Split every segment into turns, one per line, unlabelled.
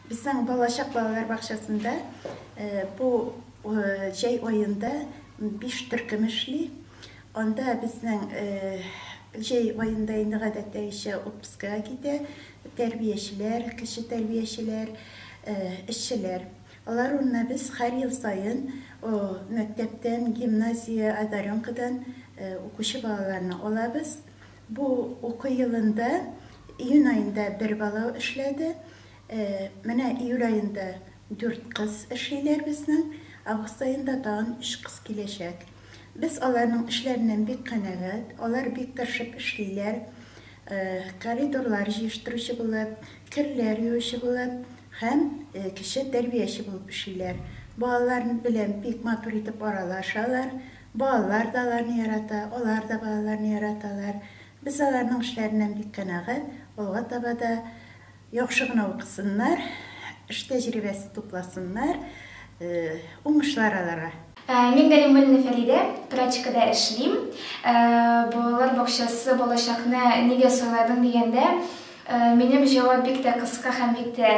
Безнең Балачак балалар бакчасында бу җәй аенда 5 төркем эшли. Анда безнең җәй аенда инде гадәттәгечә отпускага китә тәрбиячеләр, кече тәрбиячеләр, эшчеләр. Алар урынына без һәр ел саен мәктәптән, гимназия, одаренкадан укучы балаларны алабыз. Бу уку елында июнь аенда бер бала эшләде. Менә июль аенда дүрт кыз эшлиләр безнең, август аенда тагын өч кыз киләчәк. Без аларның эшләреннән бик канәгать, алар бик тырышып эшлиләр. Коридорлар җыештыручы булып, керләр юучы булып һәм кече тәрбияче булып эшлиләр. Балалар белән бик матур итеп аралашалар, балалар да аларны ярата, алар да балаларны яраталар. Без аларның эшләреннән бик канәгать, алга таба да Яхшы гына укысыннар, эш тәҗрибәсе тупласыннар, уңышлар аларга.
Мин Галимуллина Фәридә, прачкада эшлим. Балалар бакчасы балачакны нигә сайладың дигәндә, минем җавап бик тә кыска һәм бик тә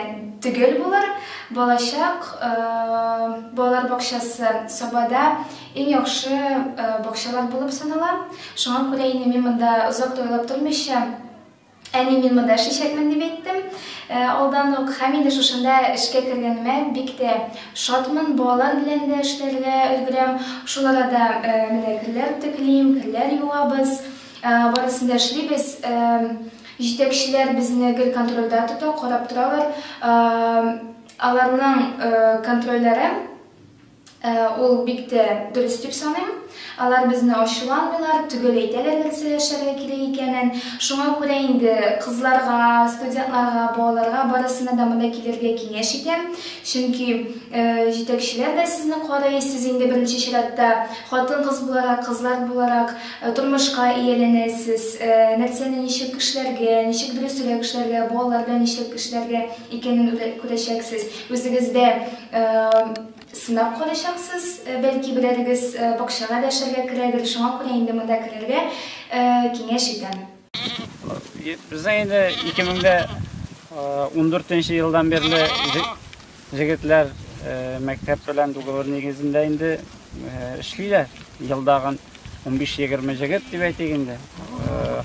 төгәл булыр. Балачак, балалар бакчасы Сабада иң яхшы бакчалар булып санала. Шуңа күрә инде мин монда озак та уйлап тормыйча, Әни, мин монда эшләячәкмен, дип әйттем алдан ук. Һәм инде шушында эшкә кергәнемә бик тә шатмын. Балалар белән дә эшләргә өлгерәм. Шул арада менә керләр үтүклим, керләр юабыз. Барысын да эшлибез. Җитәкчеләр безне гел контрольдә тота, карап торалар. Аларның контрольләре Ул бик тә дөрес дип саныйм. Алар безне ачуланмыйлар, төгәл әйтәләр нәрсә эшләргә кирәк икәнен. Шуңа күрә инде кызларга, студентларга, балаларга барысына да монда килергә киңәш итәм. Чөнки җитәкчеләр дә сезне карый, сез инде беренче чиратта хатын-кыз буларак, кызлар буларак тормышка ияләнәсез, нәрсәне ничек эшләргә, ничек дөресрәк эшләргә, балалар белән ничек эшләргә икәнен күрәчәксез. Үзегездә Сынап карыйчаксыз, бәлки берәрегез бакчага да эшләргә керәдер, шуңа күрә инде монда керергә киңәш итәм.
Безнең инде 2014 елдан бирле җегетләр мәктәп белән договор нигезендә инде эшлиләр. Елдагын 15-20 җегет дип әйтик инде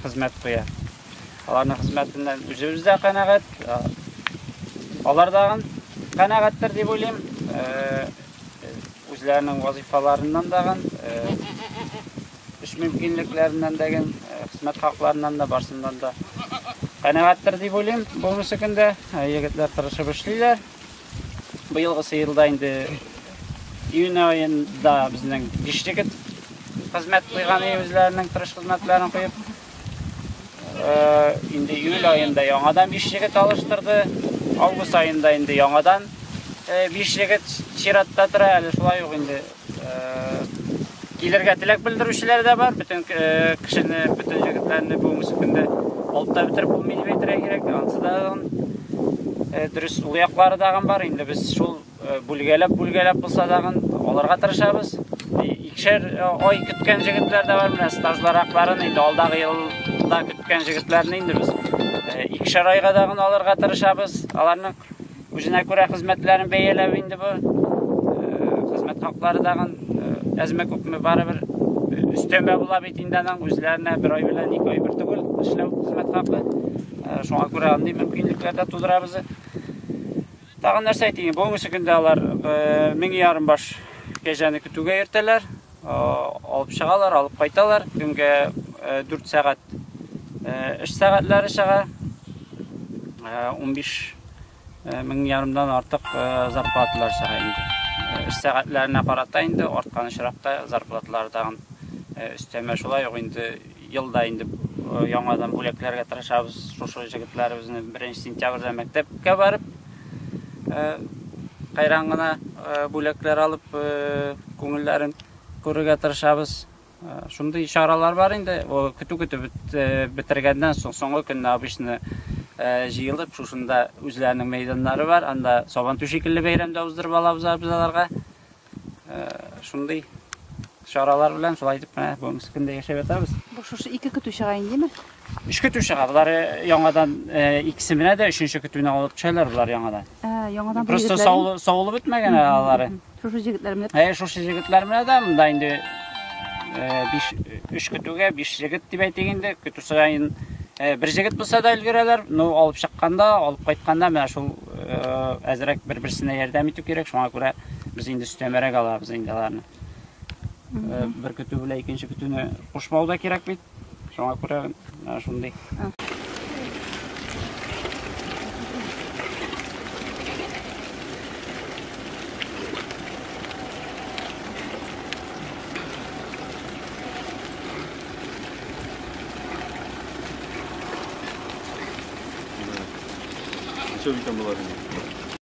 хезмәт куя. Аларның хезмәтеннән үзебез дә канәгать. Алар дагын канәгатьтер дип уйлыйм. Үзләренең вазифаларыннан дагын, эш мөмкинлекләреннән дәген, хезмәт хакларыннан да, барсыннан да канәгатьтер дип уйлыйм. Бүгенге көндә егетләр тырышып эшлиләр. Быелгысы елда инде июнь аенда безнең 5 егет хезмәт куйган үзләренең тырыш хезмәтләрен куеп. Инде июль аенда яңадан 5 егет алыштырды. Август аенда инде яңадан 5 егет чиратта тора. Әле шулай ук инде килергә теләк белдерүчеләр дә бар. Бөтен кешене, бөтен егетләрне бүгенге көндә алып та бетереп булмый дип әйтергә кирәк. Ансы да дөрес, ул яклары дагын бар. Инде без шул Бүлгәләп-бүлгәләп булса дагын алырга тырышабыз. Икешәр ай көткән җегетләр дә бар, менә стажлыракларын инде алдагы елда көткән җегетләрне инде без икешәр айга дагын алырга тырышабыз. Аларның үзенә күрә хезмәтләрен бәяләп инде бу хезмәт хаклары дагын әзме күпме барыбер өстәмә була бит инде аның үзләренә бер ай белән ике ай бер түгел эшләү хезмәт хакы. Шуңа күрә андый мөмкинлекләр дә тудырабыз. Тагын нәрсә әйтим, бүгенге көндә алар 1500 баш кәҗәне көтүгә йөртәләр, алып чыгалар, алып кайталар. Көнгә 4 сәгать эш сәгатьләре чыга. 15 мең ярымдан артык зарплаталар чыга инде. Эш сәгатьләренә карата инде арткан очракта зарплаталар тагын өстәмә шулай ук инде Елда инде яңадан бүләкләргә тырышабыз шушы җегетләребезне. 1 сентябрьдә мәктәпкә барып, кайран гына бүләкләр алып, күңелләрен күрергә тырышабыз. Шундый чаралар бар инде. Көтү көтеп бетергәннән соң, соңгы көнне обычно җыелып, шушында үзләренең мәйданнары бар. Анда Сабантуй шикелле бәйрәм дә уздырып алабыз без аларга. Шундый чаралар белән шулай итеп менә бүгенге көндә яшәп ятабыз.
Бу шушы ике көтү чыга индеме?
Өч көтү чыга. Болар яңадан икесе менә дә өченче көтүне алып төшәләр болар яңадан.
Ә, яңадан бу
Просто
егетләр.
савылып бетмәгән әле алары.
Шушы җегетләр менә.
Әй, шушы җегетләр менә дә монда инде биш, өч көтүгә биш җегет дип әйтик инде. Көтү саен бер җегет булса да өлгерәләр. Ну, алып чыкканда, алып кайтканда менә шул әзрәк бер-берсенә ярдәм итү кирәк. Шуңа күрә без инде өстәмәрәк алабыз инде аларны. Бер көтү белән икенче көтүне кушмау да кирәк бит. Шуңа күрә менә шундый.
Ничә икән болар инде?